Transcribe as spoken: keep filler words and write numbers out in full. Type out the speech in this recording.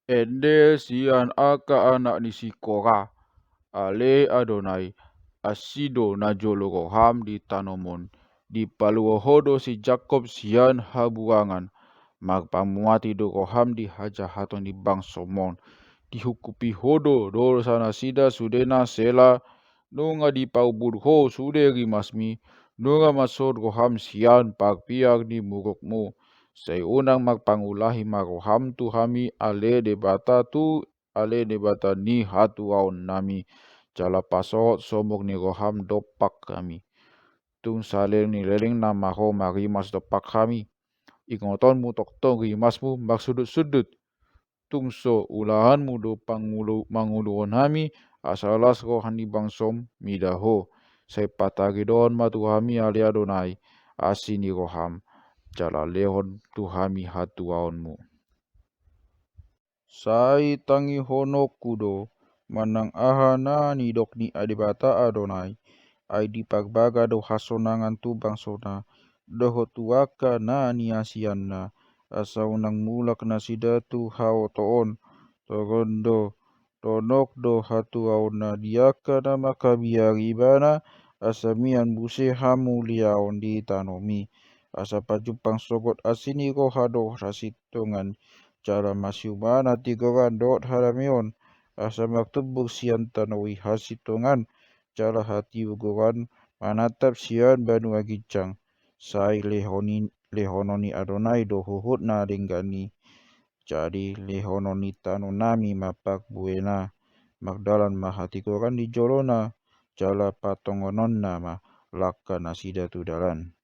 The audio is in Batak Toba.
Ende sian angka anak ni si Kora. Ale Adonai, asi do najolo roham di tanomu on, dipaluo ho do si Jakkob sian haburangan. Marpamuati do roham di hajahaton ni bangsomu on. Diungkupi ho do dosanasida sudena. Sela. Nunga diparbur ho sude rimasmi, nunga mansur roham sian parpiak ni murukmu. Sai unang marpangulahi ma roham tu hami, ale Debata, tu ale Debata ni hatuaonnami, jala pasohot somur ni roham dompak hami. Tung saleleng ni lelengna ma ho marimas dompak hami. Ingotonmu tongtong rimasmu marsundutsundut. Tung so ulaonmu do pangulu-, manguluhon hami, asa las roha ni bangsom mida ho. Sai pataridohon ma tu hami, ale Adonai, asi ni roham, jala lehon tu hami hatuaonmu. Sai tangihononku do manang aha na nidok ni Debata Adonai, ai diparbaga do hasonangan tu bangsona, dohot tu angka na niasianna, asa unang mulak nasida tu haotoon. Tongon do, tonok do hatuaonna di angka na manghabiari ibana, asa mian muse hamuliaon di tanomi. Asa pajumpang sogot asi ni roha dohot hasintongan, jala masiuman hatigoran dohot hadameon, asa martumbur sian tano i hasintongan, jala hatigoran manatap sian banua ginjang. Sai lehoni-, lehonon ni Adonai do huhut na denggan i. Jadi lehonon ni tanonami ma parbuena. Mardalan ma hatigoran di jolona, jala patongononna ma langkanasida tu dalan.